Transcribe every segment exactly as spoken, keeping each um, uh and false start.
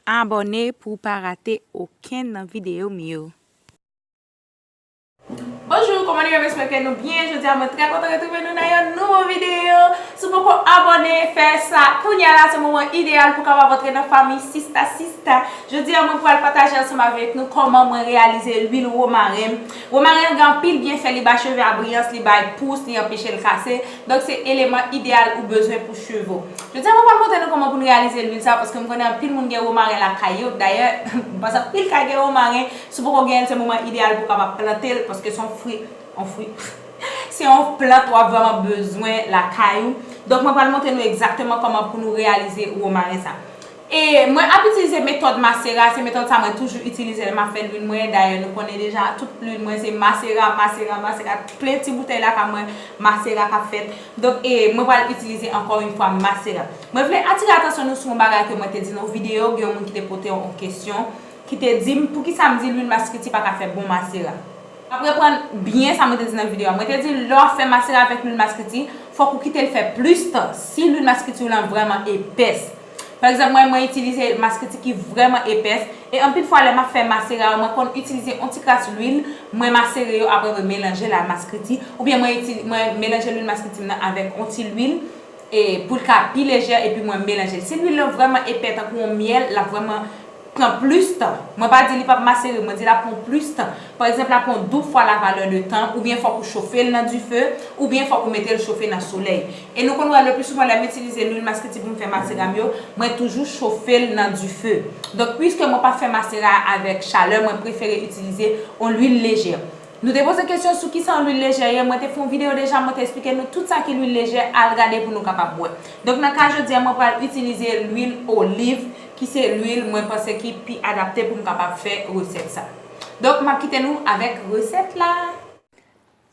Abòne pou w pa rate okenn nan videyo m yo. Bonjou, kòman nou ye? M espere ke nou byen. Jodi a, mwen trè kontan retwouve nou nan yon nouvo videyo. Si w poko abòne, fè sa kounye a la, se moman ideyal pou w kapab antre nan fanmi Sista Sista. Jodi a, mwen pral pataje ansanm avèk nou kòman mwen reyalize lwil womaren. Womaren an gen anpil byenfè, li bay cheve a briyans, li bay pous, li anpeche l kase. Donk, se eleman ideyal ou bezwen pou cheve w. Jodi a, mwen pral montre nou kòman pou n reyalize lwil sa, paske m konnen anpil moun gen womaren lakay yo. Dayè, m panse anpil kay gen womaren. Si w poko genyen l, se moman ideyal pou w kapab plante l, paske se yon fwi, yon fwi. Se yon plant w ap vrèman bezwen lakay ou. Donk, mwen pral montre nou egzakteman kòman pou nou reyalize womaren sa. E mwen ap itilize metòd masera, se metòd sa mwen toujou itilize lè m ap fè lwil mwen. Dayè, nou konnen deja, tout lwil mwen se masera, masera, masera. Plen ti boutèy lakay mwen, masera k ap fèt. Donk, e mwen pral itilize ankò yon fwa masera. Mwen vle atire atansyon nou sou yon bagay ke mwen te di nan yon videyo, gen yon moun ki te pote yon kesyon, ki te di m, poukisa m di lwil maskriti pa ka fè bon masera. W ap reprann byen sa mwen te di nan videyo a. Mwen te di, lè w ap fè masera avèk lwil maskriti, fòk ou kite l fè plis tan si lwil maskriti w lan vrèman epès. Pa egzanp, mwen, mwen itilize maskriti ki vrèman epès, e anpil fwa, lè m ap fè masera yo, mwen konn itilize yon ti kras lwil, mwen masere yo, apre mwen melanje l a maskriti, oubyen mwen itili-, mwen melanje lwil maskriti m nan avèk yon ti lwil, e pou l ka pi lejè, epi mwen melanje l. Si lwil lan vrèman epè tankou yon myèl, l ap vrèman pran plis tan. Mwen pa di li p ap masere, mwen di l ap pran plis tan. Pa egzanp, l ap pran doub fwa la valè de tan, oubyen fòk ou chofe l nan dife, oubyen fòk ou mete l chofe nan solèy. E nou konn wè le pli souvan lè m itilize lwil maskriti pou m fè masera m yo, mwen toujou chofe l nan dife. Donk, piske mwen pa fè masera avèk chalè, mwen prefere itilize yon lwil lejè. Nou te poze kesyon sou kisa yon lwil lejè ye. Mwen te fè yon videyo deja, mwen te eksplike nou tout sa ki lwil lejè. Al gade pou nou kapab wè. Donk, nan ka jodi a, mwen pral itilize lwil oliv, ki se lwil mwen panse ki pi adapte pou m kapab fè resèt sa. Donk, m ap kite nou avèk resèt la.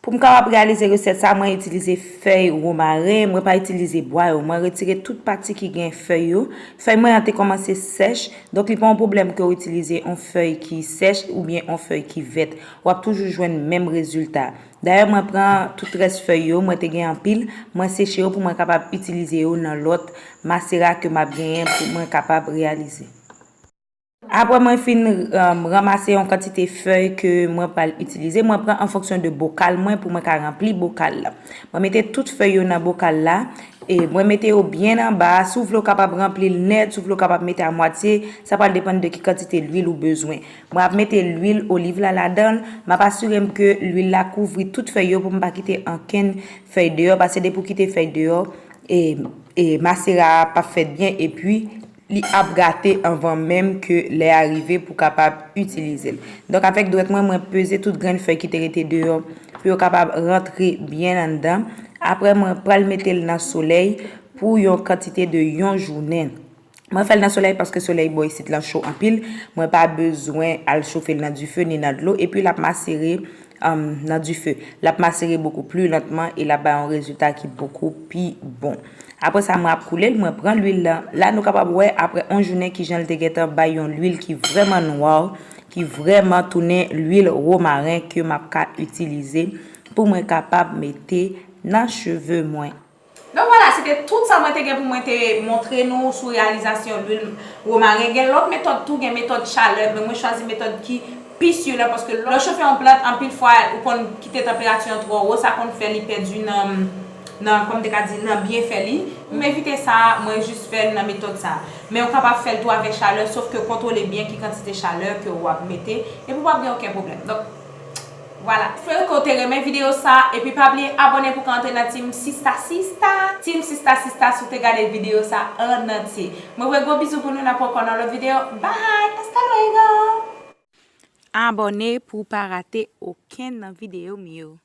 Pou m kapab reyalize resèt sa, mwen itilize fèy womaren, mwen pa itilize bwa yo. Mwen retire tout pati ki gen fèy yo. Fèy mwen an te kòmanse sèch, donk li pa yon pwoblèm ke w itilize yon fèy ki sèch oubyen yon fèy ki vèt. W ap toujou jwenn menm rezilta. Dayè, mwen pran tout rès fèy yo, mwen te gen anpil, mwen seche yo pou mwen kapab itilize yo nan lòt masera ke m ap genyen pou mwen kapab reyalize. Apre mwen fin, um, ranmase yon kantite fèy ke mwen pral itilize, mwen pran an fonksyon de bokal mwen pou mwen ka ranpli bokal la. Mwen mete tout fèy yo nan bokal la, e mwen mete yo byen anba. Si w vle, w kapab ranpli l nèt, si w vle, w kapab mete a mwatye, sa pral depann de ki kantite lwil ou bezwen. Mwen ap mete lwil oliv la ladan l, m ap asire m ke lwil la kouvri tout fèy yo pou m pa kite ankenn fèy deyò, paske depi w kite fèy deyò, e, e masera a p ap fèt byen, epi li ap gate anvan menm ke lè a rive pou kapab itilize l. Donk, avèk dwèt mwen, mwen peze tout grenn fèy ki te rete deyò pou yo kapab rantre byen anndan. Apre, mwen pral mete l nan solèy pou yon kantite de yon jounen. Mwen fè l nan solèy paske solèy bò isit lan cho anpil. Mwen pa bezwen al chofe l nan dife ni nan dlo. Epi l ap masere, um, nan dife. L ap masere bokou pli lantman e l ap bay yon rezilta ki bokou pi bon. Apre sa, mwen ap koule l, mwen pran lwil lan. La, nou kapab wè, apre yon jounen, kijan l te gentan bay yon lwil ki vrèman nwa, ki vrèman tounen lwil womaren ke m ap ka itilize pou mwen kapab mete nan cheve mwen. Donk, vwala, se te tout sa mwen te gen pou mwen te montre nou sou reyalizasyon lwil womaren. Gen lòt metòd tou, gen metòd chalè, men mwen chwazi metòd ki pi si la, paske lè w chofe yon plant, anpil fwa, ou konn kite tanperati an twò wo, sa konn fè li pèdi nan, nan, kòm te ka di, nan byenfè li. M evite sa, mwen jis fè l nan metòd sa. Men ou kapab fè l tou avèk chalè, sof ke kontwole byen ki kantite chalè ke w ap mete, epi w p ap gen okenn pwoblèm. Donk, vwala. Espere ke w te renmen videyo sa, epi pa bliye abòne pou w ka antre nan Team Sista Sista. Team Sista Sista, si w te gade videyo sa an antye. Mwen voye gwo bizou pou nou, n ap wè ankò nan lòt videyo. Bye! Hasta luego! Abòne pou w pa rate okenn nan videyo m yo.